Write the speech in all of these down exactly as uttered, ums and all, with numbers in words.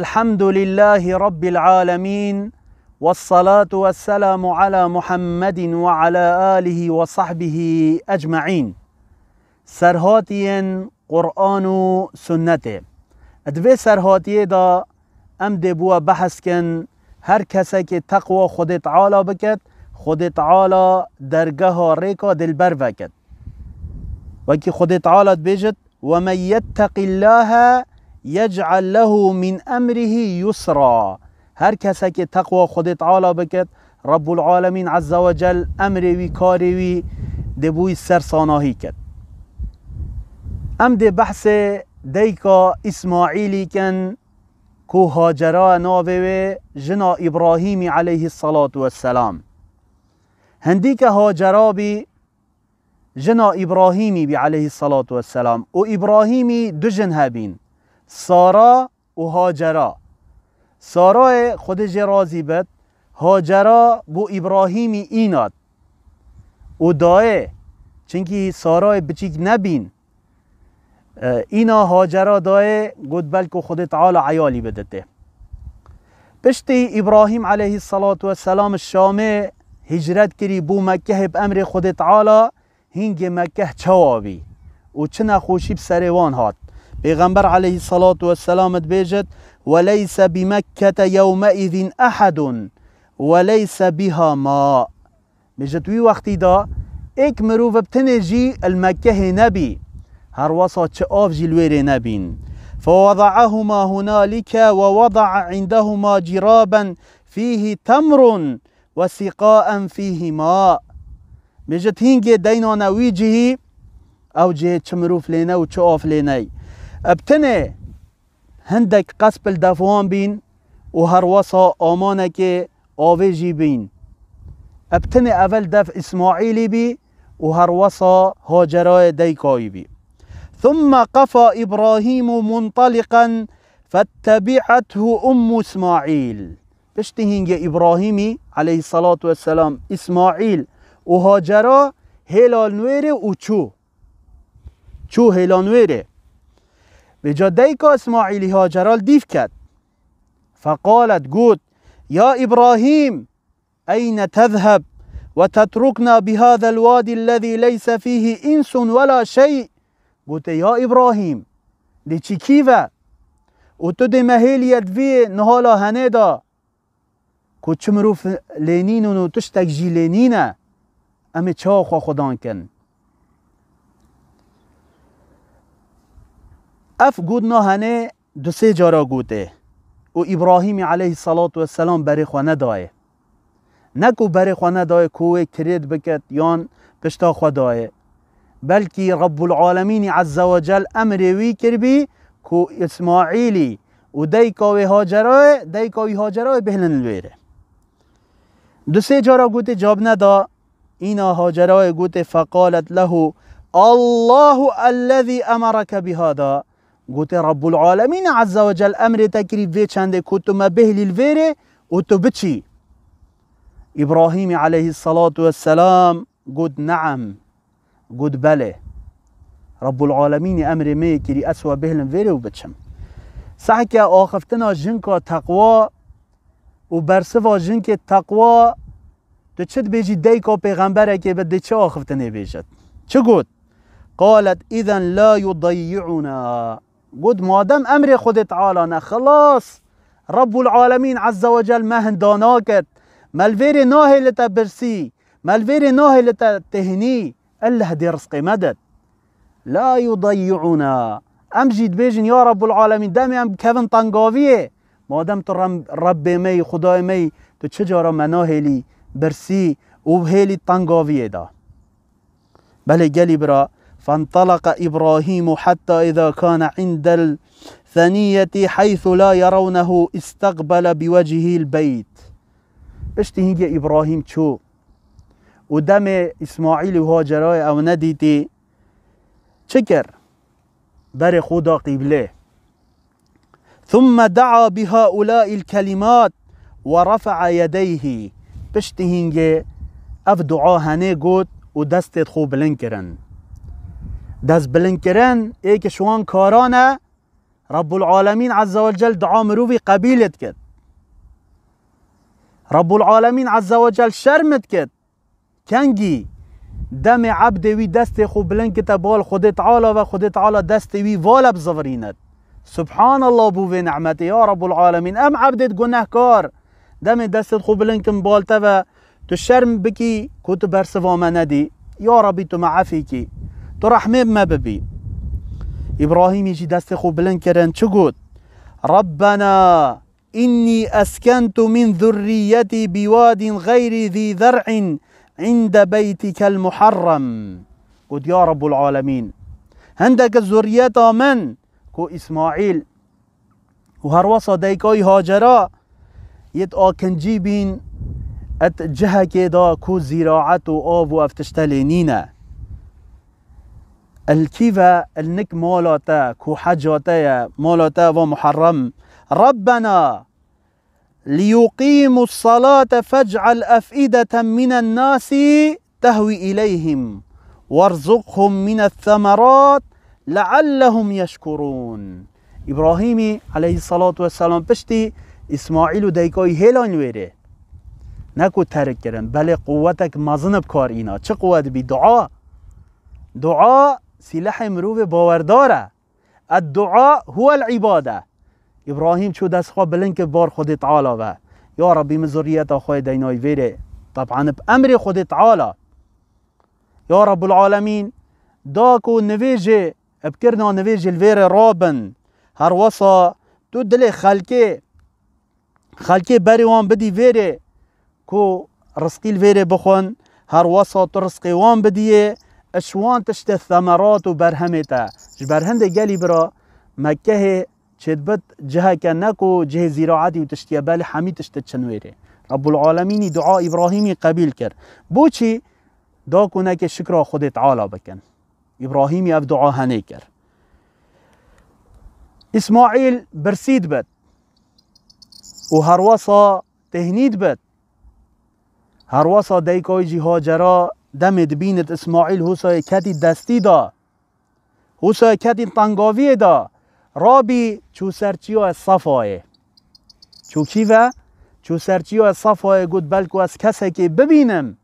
الحمد لله رب العالمين، والصلاة والسلام على محمد وعلى آله وصحبه أجمعين. Serhatiyên Qur'an û Sunnetê. Di vê serhatiyê de em dê bi we behs kin, her kesekê teqwa Xwedê Teala biket, Xwedê Teala dergeha rêka dilber veket. Wekî Xwedê Teala dibêjit, "Ve men yetteqillahe yec'al lehu min emrihi yusra." Her kesekê teqwa Xwedê Teala biket, Rabbul Alemîn Azze ve Cel emrê wî, karê wî dê bo wî ser sanahî ket. Em dê behsê dayika Îsmaîlî kin ku Hacera navê wê, jina Îbrahîmî aleyhissalatu vesselam. Hindîke Hacera bî, jina Îbrahîmî bî aleyhissalatu vesselam. Û Îbrahîmî du jin hebîn, Sara û Hacera. Sarayê Xwedê jê razî bit, Hacera bo Îbrahîmî înat û dayê, çinkî Sarayê biçîk nebîn, e, îna Hacera dayê, got, "Belku Xwedê Teala eyalî biditê." Piştî Îbrahîm aleyhissalatu vesselam Şamê hicret kirî, bo Mekkehê bi emrê Xwedê Teala, hîngê Mekkeh çawa bî û çi nexweşî bi serê wan hat. Pêxember aleyhissalatu vesselam dibêjit, "Ve leyse bi Mekkete yewmeîzin ehedun ve leyse biha ma." Bêjit, wî wextî de êk mirov bi tinê jî li Mekkehê nebî. Her wesa çi av jî li wêrê nebîn. "Fewedaehuma hunalike ve wedaa indehuma ciraben fîhî temrun ve sîqaen fîhî ma." Bêjit, hîngê deynane wî cihî, ew cihê çi mirov lê ne û çi av lê ney. Bi tinê hindek qesp li def wan bîn û her wesa amanekê avê jî bîn. Bi tinê evel def Îsmaîlî bî û her wesa Hacerayê dayika wî bî. "Thumme qafa Îbrahîmu muntaliqan fettebi'ethu ummu Îsmaîl." Piştî hîngê Îbrahîmî aleyhissalatu vesselam, Îsmaîl û Hacera hêla li wêrê û çû. Çû hêla li wêrê. Vêca dayika Îsmaîlî Hacera li dîv ket. Feqalet, got, "Ya Îbrahîm, eyne tezheb ve tetrukna bihâzel wâdî lezî leyse fîhî însun wela şey." Gote, "Ya Îbrahîm, dê çi kî ve? Û tu dê me hêliye di vê nihala henê de, ku çi mirov lê nînin û tiştek jî lê nîne, em ê çawa xwe xudan kin?" Ev got na henê du sê cara gotê û Îbrahîmî aleyhissalatu vesselam berê xwe nedayê. Ne ku berê xwe nedayê ku wê kirêt biket yan pişta xwe dayê. Belkî Rabbul Alemînî Azze ve Cel emrê wî kirbî ku Îsmaîlî û dayika wê Hacerayê, dayika wî Hacerayê bihêlin li wêrê. Du sê cara gotê cab neda, îna Hacerayê gotê, "Feqalet lehu Allahu ellezî emereke bihada." Gotê, "Rabbul Alemîn Azze ve Cel emrê te kirî vê çendê ku tu me bihêlî li vêrê û tu biçî." Îbrahîmî aleyhissalatu vesselam got, "Neam." Got, "Belê. Rabbul Alemînî emrê me yê kirî ez we bihêlim vêrê û biçim." Sehke axiftina jinka teqwa û bersiva jinkê teqwa, tu çi dibêjî dayika pêxemberekê bi dê çi axiftinê bêjit? Çi got? Qalet, "Îzen la yudayyî'una." Got, "Madem emrê Xwedê Teala ne, xilas, Rabbul Alemîn Azze ve Cel me hinda naket, me li vêrê nahêlite birsî, me li vêrê nahêlite tehnî, elleh dê rizqê me det. La yudayyî'una." Em jî dibêjin, "Ya Rabbul Alemîn, demê em bikevin tengaviyê, madem tu Rem-, Rebbê me yî, Xwedayê me yî, tu çi cara me nahêlî birsî û hêlî tengaviyê de." Belê gelî bira, "Fentalaqa Îbrahîmu hetta îza kana indel seniyeti heythu la yerawnehu îsteqbele bi wecihîl beyt." Piştî hîngê Îbrahîm çû û demê Îsmaîl û Hacerayê ew nedîtî, çi kir? Berê xwe da qîblê. "Thumme da'a bi haulâ'il kelimât ve rafa'a yedeyhi." Piştî hîngê ev dua henê got û destê xwe bilind kirin. Dest bilind kirin, êk ji wan karan e, Rabbul Alemîn Azze ve Cel dua mirovî qebîl dikit. Rabbul Alemîn Azze ve Cel şerm dikit. Kengî demê ebdê wî destê xwe bilind kite bal Xwedê Teala ve, Xwedê Teala destê wî vale bizivirînit. Subhanallah bo vê nimetê, ya Rabbul Alemîn. Em ebdêt gunehkar, demê destêt xwe bilind kim bal te ve, tu şerm bikî ku tu bersiva me nedî. Ya Rabbî, tu me efî kî. Tu rehmê me bibî. Îbrahîmî jî destê xwe bilind kirin, çi got? Rabbena, إني أسكنت من ذريتي بواد غير ذي زرع عند بيتك المحرم. Got, ya Rabbul Alemîn, hindek zurriyeta min ku Îsmaîl û herwesa dayika wî Hacera yêt akincî bîn et cihekê da ku zîraet û av û ev tişte lê nîne. El kî ve, el nik mala te, ku heca te ye, mala te va muherrem. Rabbena, liyuqimus salate fec'al ef'ideten minen nasi tehwi ileyhim, werzuqhum mines semerat leallehum yeşkurun. Îbrahîmî aleyhissalatu vesselam piştî Îsmaîl û dayika wî hêlan wêrê. Ne ku terik kirin, belê quwetek mezin bi kar îna. Çi quwet bî? Dua. Dua sîlehê mirovê bawerdar e. Eddua huwel îbade. Îbrahîm çû dest xwe bilind kir bar Xwedê Teala ve. Ya Rabbî, min zurriyeta xwe yê deynayî vêrê. Teban bi emrê Xwedê Teala. Ya Rabbul Alemîn, da ku nivêjê, bi kirina nivêjê li vêrê rabin. Herwesa tu dilê xelkê Xelkê berê wan bidî vêrê ku rizqî li vêrê bixwin, her wesa tu rizqê wan bidiyê, ji wan tiştê semerat û berhemê te. Ji ber hindê gelî bira Mekkehê çêdibit ciheke ne ku cihê zîraetî û tiştî ye, belê hemî tişt diçin wêrê. Rabbul Alemînî dua Îbrahîmî qebîl kir. Boçî? Da ku nekê şikra Xwedê Teala bikin. Îbrahîmî ev dua henê kir. Îsmaîl birsî dibit û herwesa têhnî dibit. Herwesa dayika wî jî Hacera demê dibînit Îsmaîl hûsayê ketî destî da. Hûsayê ketî tengaviyê da. Rabî çû ser çiyayê Sefayê. Çû kî ve? Çû ser çiyayê Sefayê, got, belku ez kesekê bibînim.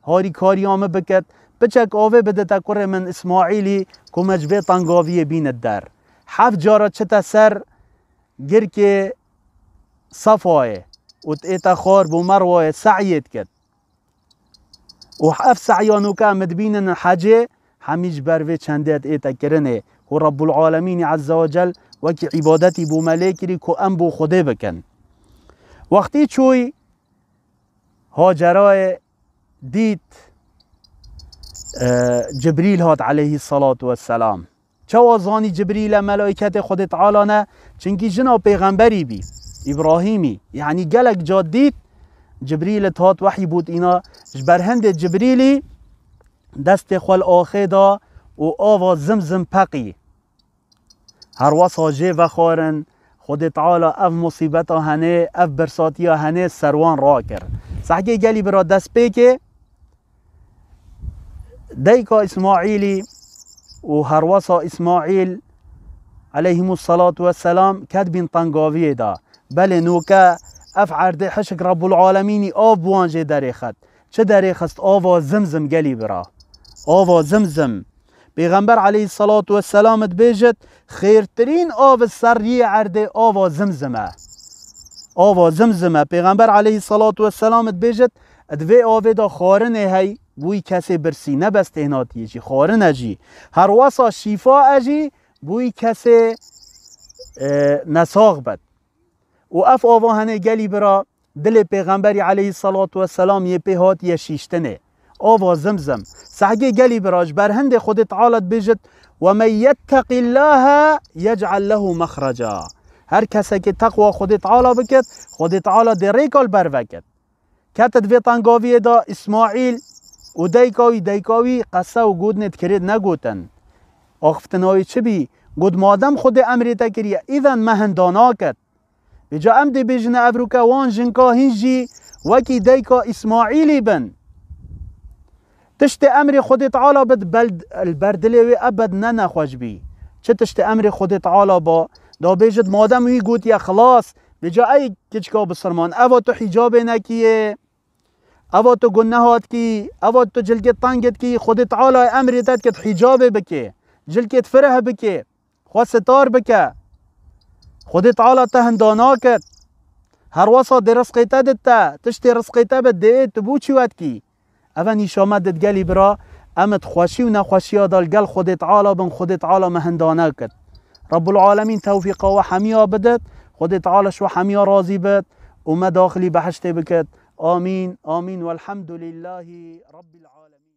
Harîkariya min biket, piçek avê bidite kurê min Îsmaîlî ku me ji vê tengaviyê bînit der. Heft cara çite ser girkê Sefayê û ête xar bo Merwayê se'yê dikit. Û ev se'ya nûke em dibînin hecê, hemî ji ber vê çendê ête kirinê ku Rabbul Alemînî Ezze ve Cel wekî îbadetî bo me lê kirî ku em bo Xwedê bikin. Wextî çûy Hacerayê dît, e, Cibrîl hat aleyhissalatu vesselam. Çawa zanî Cibrîl e, melaîketê Xwedê Teala ne? Çinkî jina pêxemberî bî, Îbrahîmî. Yanî gelek ca dît Cibrîl hat wehyî bût îna. Ji ber hindê Cibrîlî destê xwe li axê da û ava Zimzim peqî. Herwesa jê vexwarin, Xwedê Teala ev musîbeta henê, ev birsatiya henê ser wan rakir. Sehkê gelî bira destpêkê, dayika Îsmaîlî û herwesa Îsmaîl aleyhimus salatu vesselam ketibîn tengaviyê de. Belê nûke ev erdê hişk Rabbul Alemînî av bi wan jê derêxist. Çi derêxist? Ava Zimzim gelî bira. Ava Zimzim. Pêxember aleyhissalatu vesselam dibêjit, xêrtirîn av li ser riyê erdê ava Zimzim e. Ava Zimzim e. Pêxember aleyhissalatu vesselam dibêjit, di vê avê de xwarinê hey, bûyî kesê birsî, ne bes têhnatiyê jî, xwarin e jî. Herwesa şîfa e jî, bûyî kesê, e, nesax bet. Û ev ava henê gelî bira dilê Pêxemberî aleyhissalatu vesselam yê pê hatiye şîştinê. Ava Zimzim. Sehgê gelî bira ji ber hindê Xwedê Teala dibêjit, "Ve men yetteqîllâhe yec'al lehu mexreca." Her kesekê teqwa Xwedê Teala bikit, Xwedê Teala dê rêka li ber vekit. Ketit vê tengaviyê de Îsmaîl û dayika wî, dayika wî qese û gotinê dikirêt negotin. Axiftina wî çi bî? Got, "Madem Xwedê emrê te kiriye, îden me hinda naket." Vêca em dê bêjine evroke wan jinka hîn jî wekî dayika Îsmaîlî bin. Tiştê emrê Xwedê Teala bid bel, li ber dilê wê ebed ne nexweş bî. Çi tiştê emrê Xwedê Teala ba, Da bêjit madem wî gotiye xilas, vêca ey kiçka bisilman, eva tu hîcabê nekiyê, eva tu gunneha dikî, eva tu cilkê teng dikî, Xwedê Teala emrê te dikit hîcabê bikê, cilkê fireh bikê, xwe sitar bike. Xwedê Teala te hinda nakit. Her wesa dê rizqê te dite, tiştê rizqê te bit, dê tu bû çi we dikî? Eve nîşa me dit gelî bira, em it xweşî û nexweşiya de li gel Xwedê Teala bin, Xwedê Teala me hinda nekit. Rabbul Alemîn tewfîqa we hemiya bidit, Xwedê Teala ji we hemiya razî bit û me daxilî behiştê bikit. Amîn, amîn, welhemdulîllahî Rabbil Alemîn.